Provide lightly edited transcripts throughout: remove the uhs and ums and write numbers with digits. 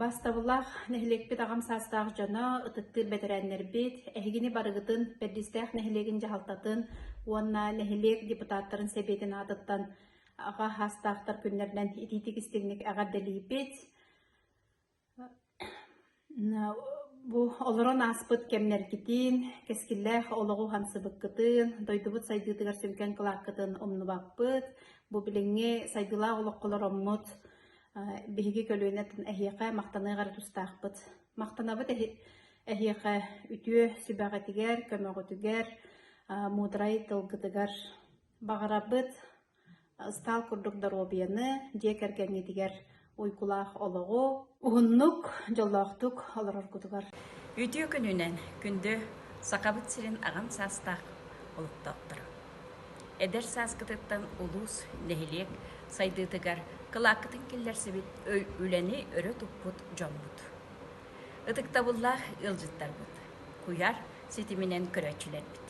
Убаастабыллаах нэһилиэкпит аҕам саастаах дьоно, ытыктыыр бэтэрээннэрбит, эһигини барыгытын Бэрдистээх нэһилиэгин дьаһалтатын уонна нэһилиэк депутаттарын сэбиэтин аатыттан аҕа саастаахтар күннэринэн итиитик-истиҥник эҕэрдэлиибит. Бу олорон ааспыт кэмнэргитин, кэскиллээх олоҕу уһансыбыккытын, дойдубут сайдыытыгар сүҥкэн кылааккытын умнубаппыт. Бу билиҥҥи сайдыылаах олоххо олороммут биһиги көлүөнэ эһиэхэ махтаныах эрэ тустаахпыт. Махтанабыт эһиэхэ үтүө сүбэҕитигэр, көмөҕүтүгэр, муударай тылгытыгар. Баҕарабыт Ыстаал курдук доруобуйаны, дьиэ кэргэҥҥитигэр уйгулаах олоҕу, уһуннук, дьоллоохтук олороргутугар. Үтүө күнүнэн, күндү Сахабыт сирин аҕам саастаах олохтоохторо! Эдэр сааскытыттан улуус, нэһилиэк сайдыытыгар кылааккытын киллэрсибит үлэни өрө туппут дьоммут. Ытыктабыллаах ыалдьыттарбыт, куйаар ситиминэн көрөөччүлэрбит!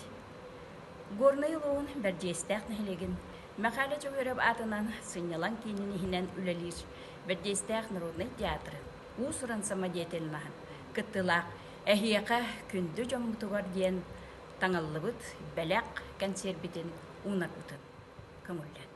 Горнай улууһун Бэрдьиэстээх нэһилиэгин Мэхээлэ Дьөгүөрэп аатынан сынньалаҥ киинин иһинэн үлэлиир Бэрдьиэстээх народнай театрын уус-уран самодеятельноһын кыттыылаах Эһиэхэ күндү дьоммутугар диэн таҥыллыбыт бэлэх кэнсиэрбитин уунарбытын көҥүллэн.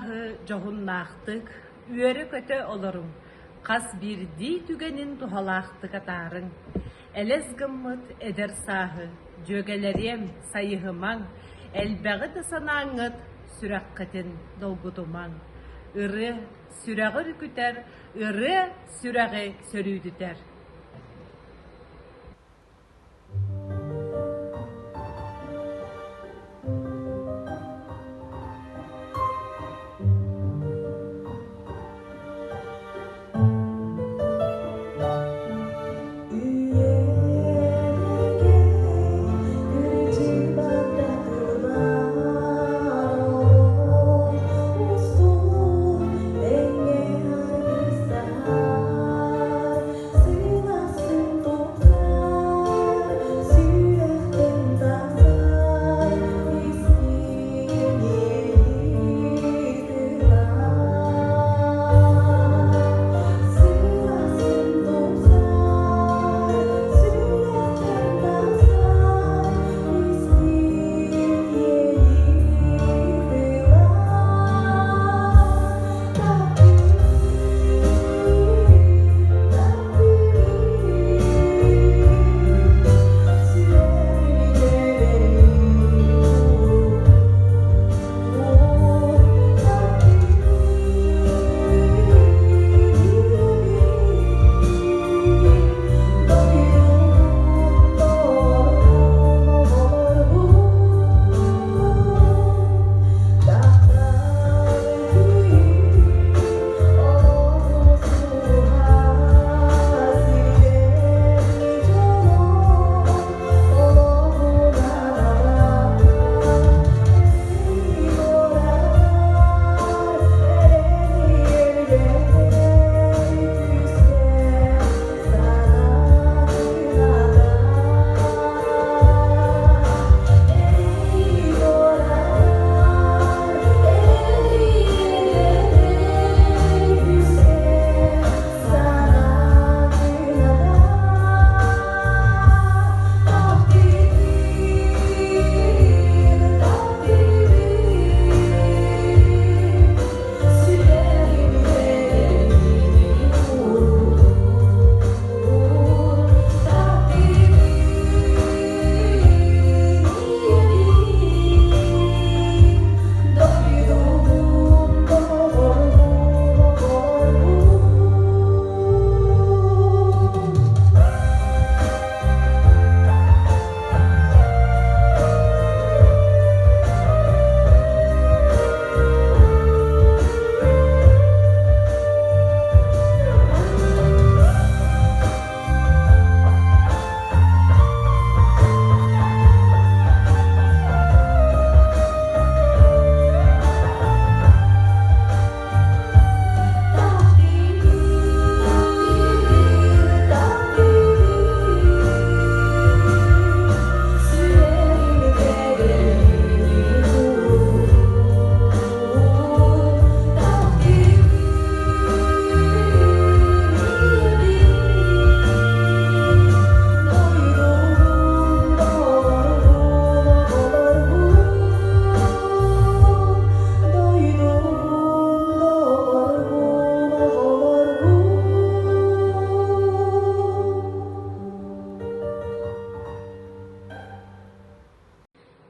сааһы дьоһуннаахтык, үөрэ-көтө олоруҥ, хас биирдии түгэнин туһалаахтык атаарыҥ. Элэс гыммыт эдэр сааһы, дьүөгэлэриэм, сайыһымаҥ, элбэҕи да санааҥҥыт сүрэххитин долгутумаҥ. Ырыа сүрэҕи өрүкүтэр, ырыа сүрэҕи сөрүүдүтэр.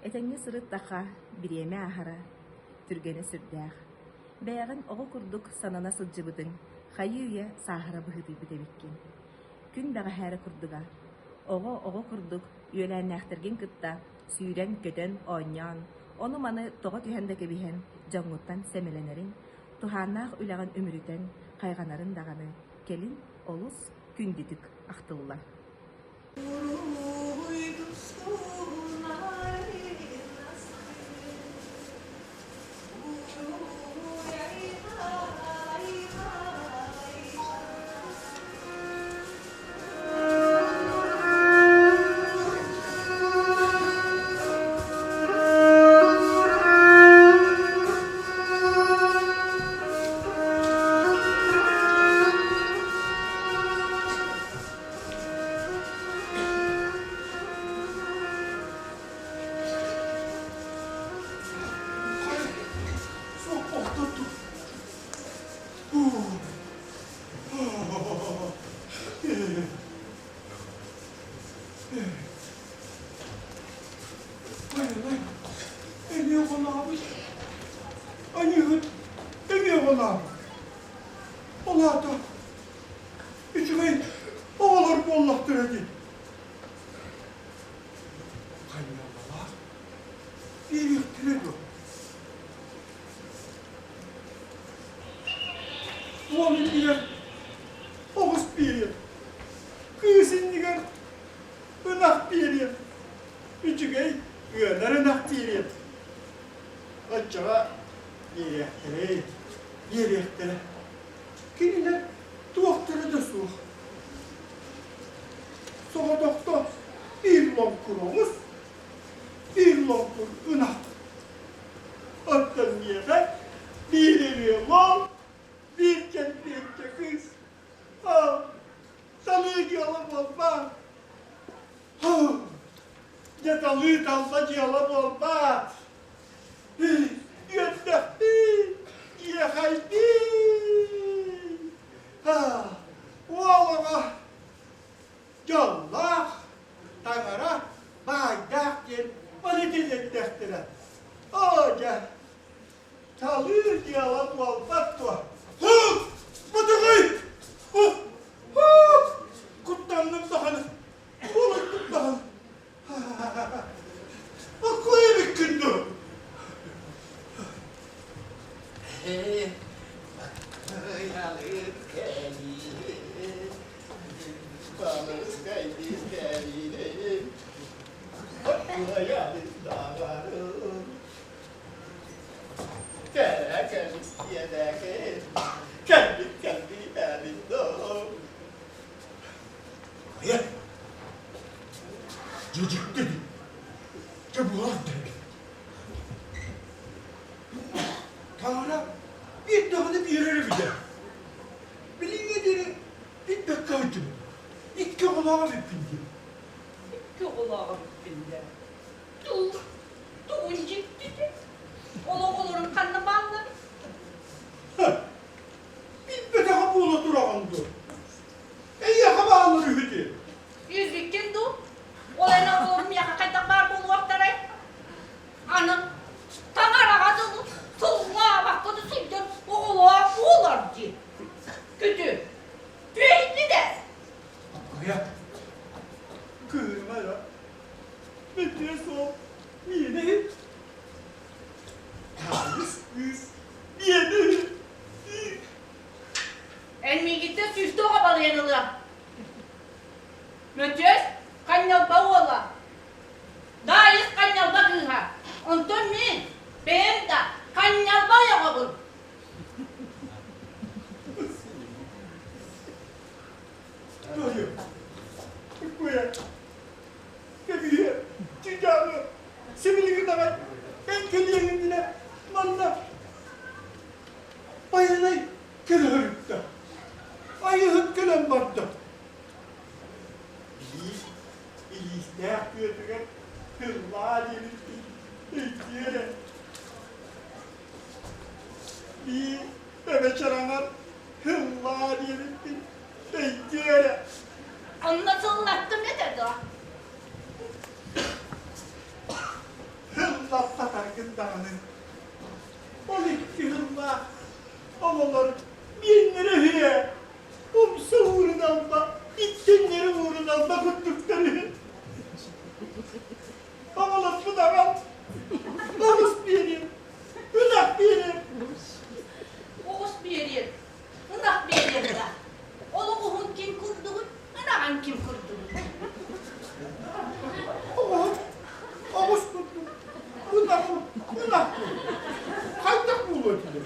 Этэҥҥэ сырыттахха, бириэмэ ааһара түргэнэ сүрдээх. Бэйэҕин оҕо курдук санана сылдьыбытыҥ хайыы-үйэ сааһыра быһыытыйбыт эбиккин. Күн бэҕэһээ эрэ курдуга. Оҕо-оҕо курдук үөлээннээхтэргин кытта сүүрэн-көтөн, оонньоон, ону-маны тоҕо түһэн да кэбиһэн дьоҥҥуттан сэмэлэнэриҥ, туһааннаах үлэҕин үмүрүтэн хайҕанарын даҕаны кэлин олус күндүтүк ахтыллар. оҕолоох. Ол аата үчүгэй оҕолор буоллахтара дии. Хайыалалаах биэриэхтэрэ дуо? Уол иннигэр оҕус биэриэм, кыыс иннигэр ынах биэриэм, үчүгэй ыанар ынах биэриэм. Оччоҕо биэриэхтэрэй, биэриэхтэрэ. Кинилэр туохтара да суох. Соҕотохто биир лоҥкур оҕус, биир лоҥкур ынах. Оттон миэхэ биир ырыа уол, биир кэмпиэккэ кыыс. Оо, талыы дьыала буолбаат. Дьэ талыы талба дьыала буолбаат. Үөрдэхпин, иэхэйбин. Уол оҕо дьоллоох, таҥара баайдаах диэн ону тилиннэхтэрэ. Оо дьэ, талыы дьыала буолбат дуо? Бутугуй! Куттанным даҕаны, улуттум даҕаны. Бокуой эбиккин дуо? Хайа? Дьэ дьикти эбит. Дьэ буолар да эбит. Таҥара биир даҕаны биэрэр эбит ээ. Билиҥҥэ диэри билбэккэ сылдьыбытым. Икки оҕолоох эбиппин диэн. Икки оҕолоох эбиппин диэн. Туу, тугун дьиктитэ? Ол оҕолорун ханна баалларый? Билбэтэҕэ буола тураҕын дуо? Эйиэхэ бааллар үһү дии. Үһүккүн дуу? Ол эн оҕолорум миэхэ хайдах баар буолуохтарай? Аны таҥараҕа дылы сыллаабакка да сылдьан оҕолоох буолар дии. Күтү, түөйдү да. Хайа, кыырма эрэ. Бүтүө суох, миэнэ иһит. Таайыс кыыс, миэнэ иһит. Эн миигиттэн сүүстэ оҕо балыйан ылыаҥ. Мөтүөс Ханньалба уола, Даайыс Ханньалба кыыһа, онтон мин бэйэм да Ханньалба ойоҕобун. Тойон, Куйа, кэбиһиэ, чыычааҕы, сибилигин аҕай эн кэлиэҥ иннинэ манна Байанай көлөһөрүттэ, айыһыт кэлэн барда. Биир илиистээх тыатыгар тыллаа диэбиппин өйдүө эрэ. Биир эбэ чараҥар һыллаа диэбиппин өйдүө эрэ. Онно сыллаттым этэ дуо? Һыллаппатаргын даҕаны Ол икки сыллаах оҕолор биэннэрэ үһү умса уурун алба, иттэннэри уурун алба курдуктар үһү. Оҕолорбун аҕал, оҕус биэриэм, ынах биэриэм. Оҕус биэриэм, ынах биэриэм да. Ол оҕуһун ким курдугун, ынаҕын ким курдугун. Оҕуһун оҕус курдук, ынаҕым ынах курдук. Хайдах буолуо этилэр?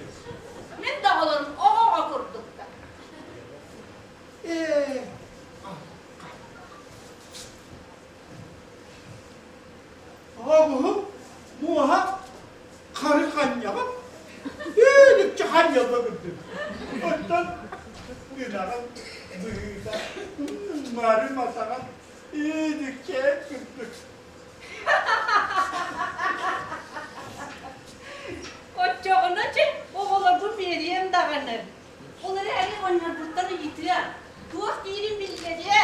Мин да оҕолорум оҕо-оҕо курдуктар. Ээ, Оҕуһум муоһа хары ханньаҕым, үүдүкчэ ханньалла курдук. Оттон ынаҕым быһыыта мары матаҕа үүдүкчэ курдук. Оччоҕуна чэ, оҕолорбун биэриэм даҕаны. Ол эрээри оонньорбуттан ыйытыа, туох диирин биллэриэ.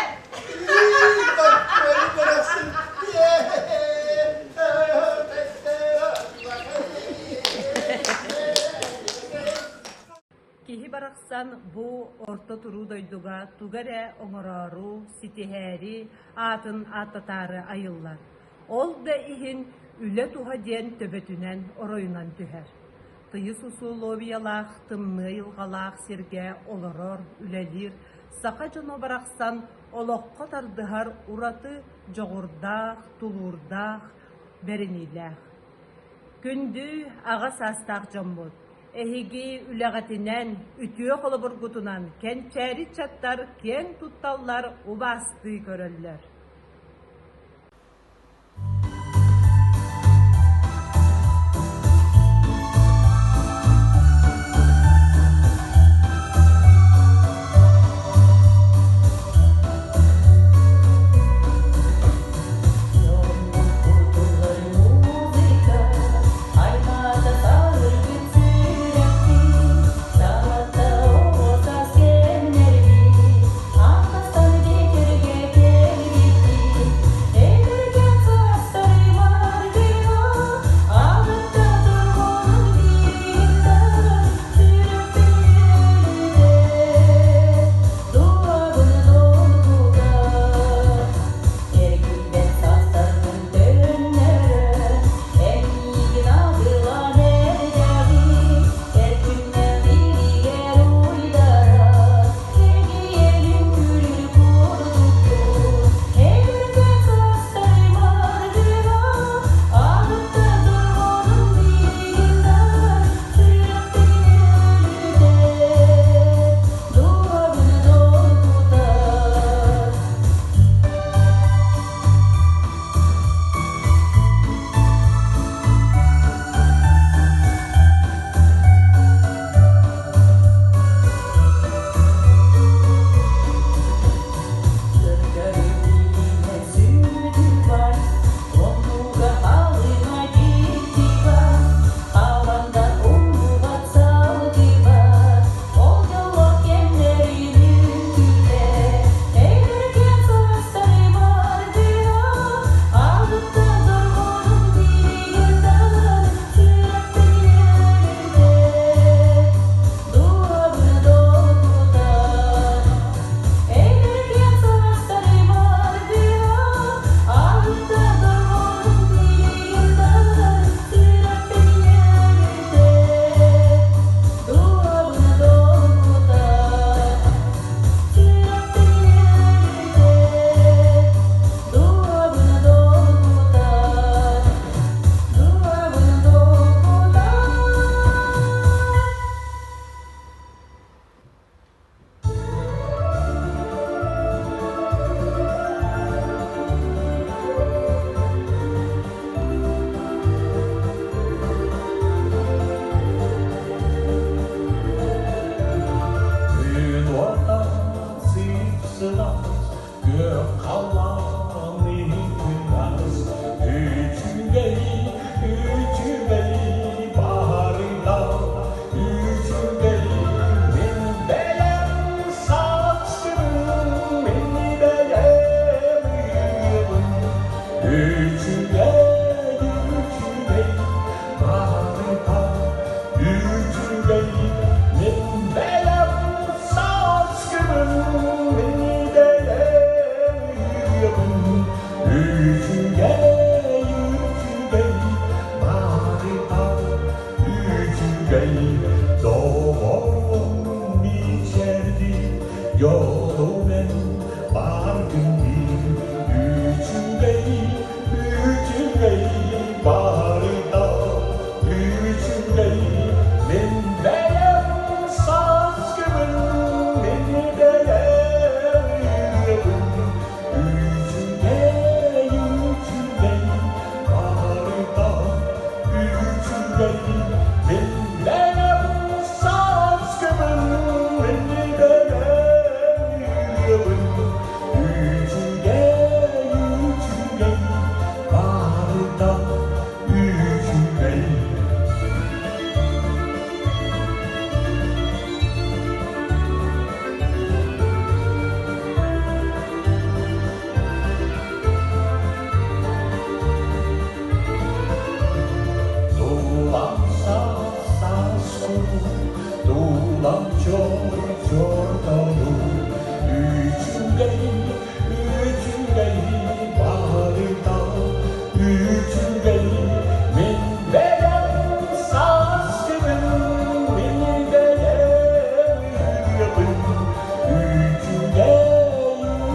барахсан бу орто туруу дойдуга тугу эрэ оҥороору, ситиһээри, аатын ааттатаары айыллар. Ол да иһин үлэ туһа диэн төбөтүнэн оройунан түһэр. Тыйыс усулуобуйалаах, тымныы айылҕалаах сиргэ олорор, үлэлиир саха дьоно барахсан олоххо тардыһар ураты дьоҕурдаах, тулуурдаах, бэриниилээх. Күндү аҕа саастаах дьоммут, эһиги үлэҕитинэн, үтүө холобургутунан кэнчээри ыччаттар киэҥ тутталлар, убаастыы көрөллөр. Күн уота сып-сылаас, күөх халлаан иһин Үчүгэй, үчүгэй баарыйда, үчүгэй мин бэйэм сааскыбын, мин бэйэм ыйыбын. Үчүгэй, үчүгэй баарыйда, үчүгэй мин бэйэм сааскыбын, мин бэйэм ыйыбын. Үчүгэй, үчүгэй, барыта үчүгэй, доҕорум мичээрди, жолумен баргын бил. Үчүгэй, үчүгэй. Үчүгэй мин бэйэм сааскыбын, мин бэйэм ырыабын. Үчүгэй,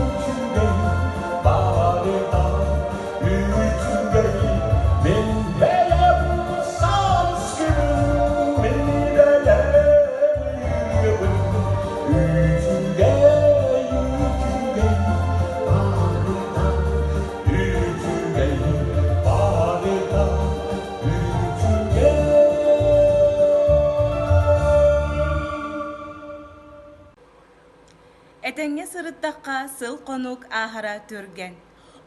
үчүгэй, барыта үчүгэй мин бэйэм сааскыбын, мин бэйэм ырыабын. Үчүгэй, үчүгэй, барыта үчүгэй, барыта үчүгэй. Этэҥҥэ сырыттахха сыл-хонук ааһара түргэн.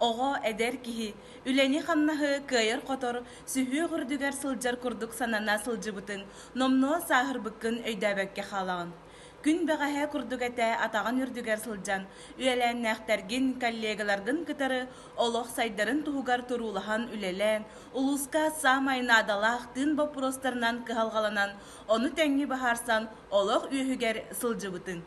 Оҕо, эдэр киһи үлэни-хамнаһы кыайар-хотор, сүһүөх үрдүгэр сылдьар курдук санана сылдьыбытыҥ, номнуо сааһырбыккын өйдөөбөккө хаалаҕын. Күн бэҕэһээ курдук этэ атаҕын үрдүгэр сылдьан, үөлээннээхтэргин, коллегаларгын кытары олох сайдарын туһугар туруулаһан үлэлээн, улууска саамай наадалаах тыын боппуруостарынан кыһалҕаланан, ону тэҥҥэ быһаарсан олох үөһүгэр сылдьыбытыҥ.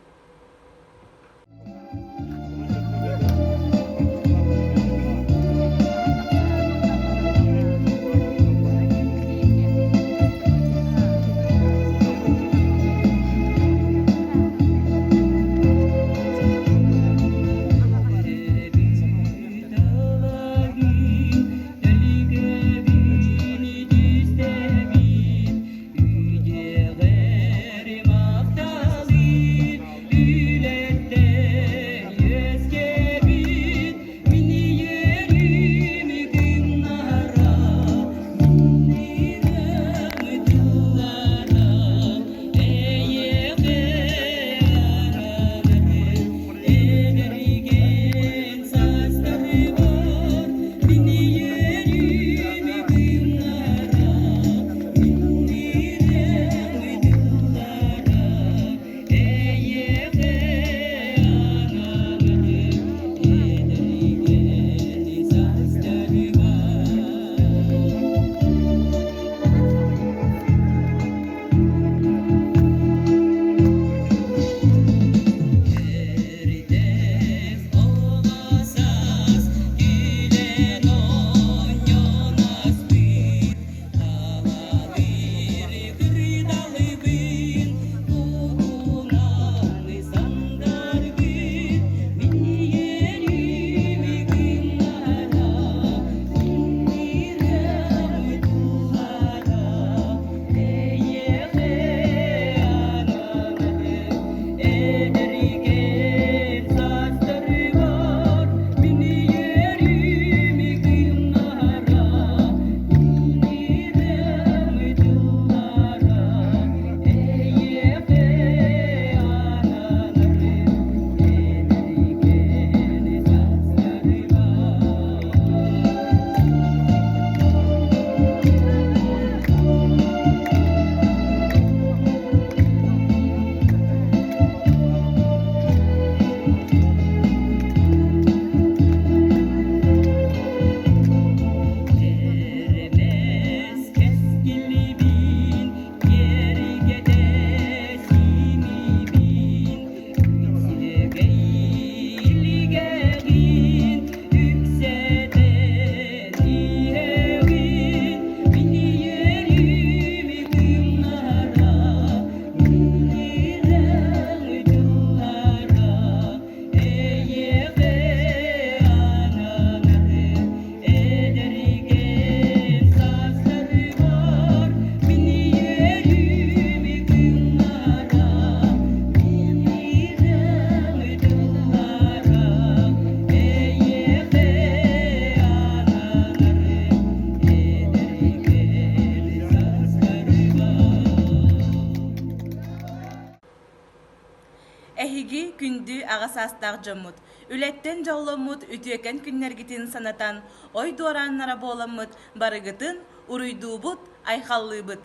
Эһиги күндү аҕа саастаах дьоммут, үлэттэн дьолломмут үтүөкэн күннэргитин санатан, ой дуорааннара буоламмыт барыгытын уруйдуубут, айхаллыыбыт!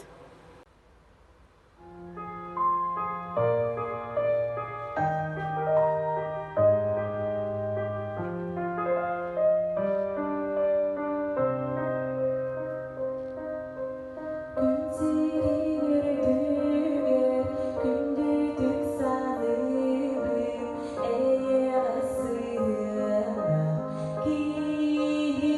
Күн сирин үрдүгэр күндүтүк саныыбын, эйэҕэс сыһыаннаах киһини.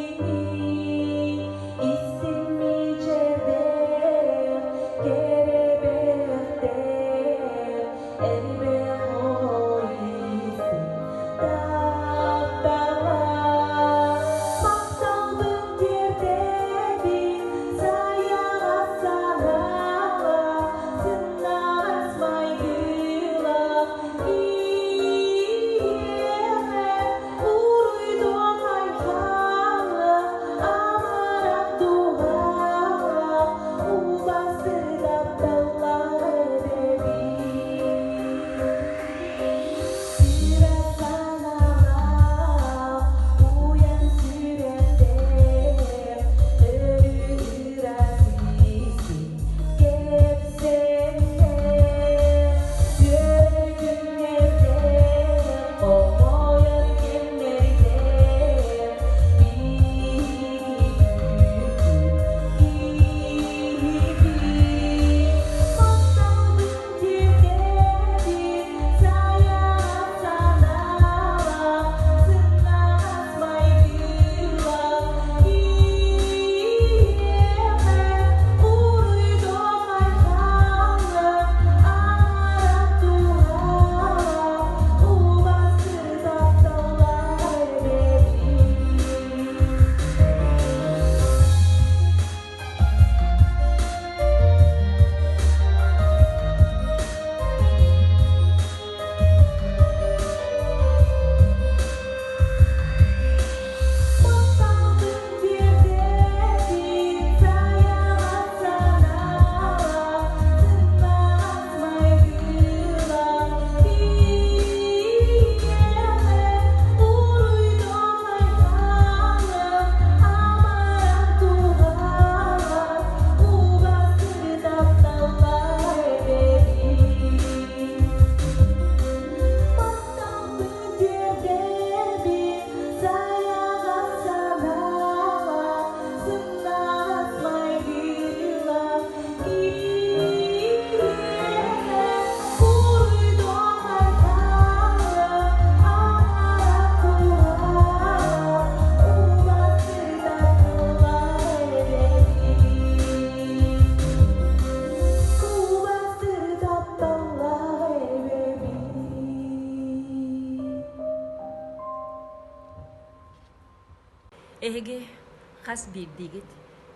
Хас биирдиигит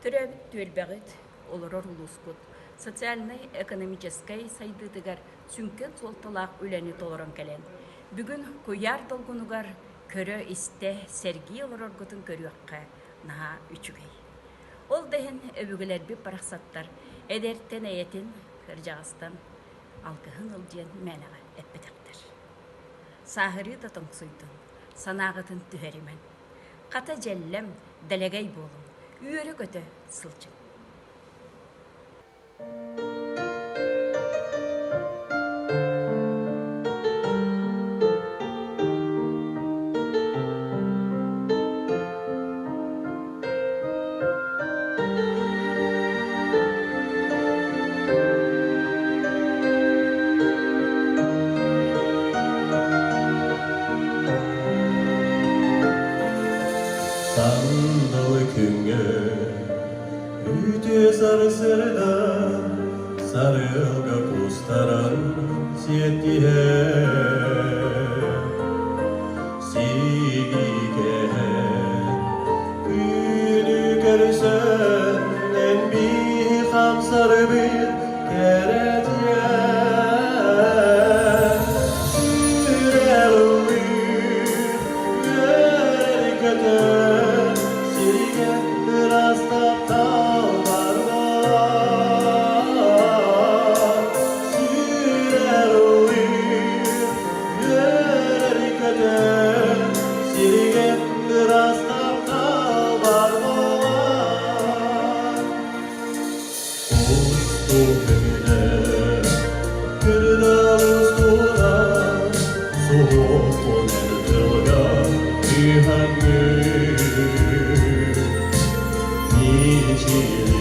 төрөөбүт түөлбэҕит, олорор улуускут социальнай-экономическай сайдыытыгар сүҥкэн суолталаах үлэни толорон кэлэн, бүгүн куйаар долгунугар көрө-истэ, сэргии олороргутун көрүөххэ наһаа үчүгэй. Ол да иһин өбүгэлэрбит барахсаттар эдэртэн эйэтин, кырдьаҕастан алгыһын ыл диэн мээнэҕэ эппэтэхтэр. Сааһырыы да тоҥсуйдун, санааҕытын түһэримэҥ. Хата дьэллэм, дэлэгэй буолуҥ, үөрэ-көтө сылдьыҥ. Сандалы күҥҥэ үтүө сарсыарда сарыалга кустаран сиэттиһэр Сибиикэһэн күнү көрсөн эн биһи хамсарбыт кэрэтиэн Сүрэр ыллыыр үөрэр көтөр сиргэ ыраас таптал Сүрэр ыллыыр үөрэр көтөр сиргэ ыраас таптал бар буолар. Устун көҥүлэ, кырдал устуна, суһуохпун эр тылга түһэҥҥин. Мичилийэн.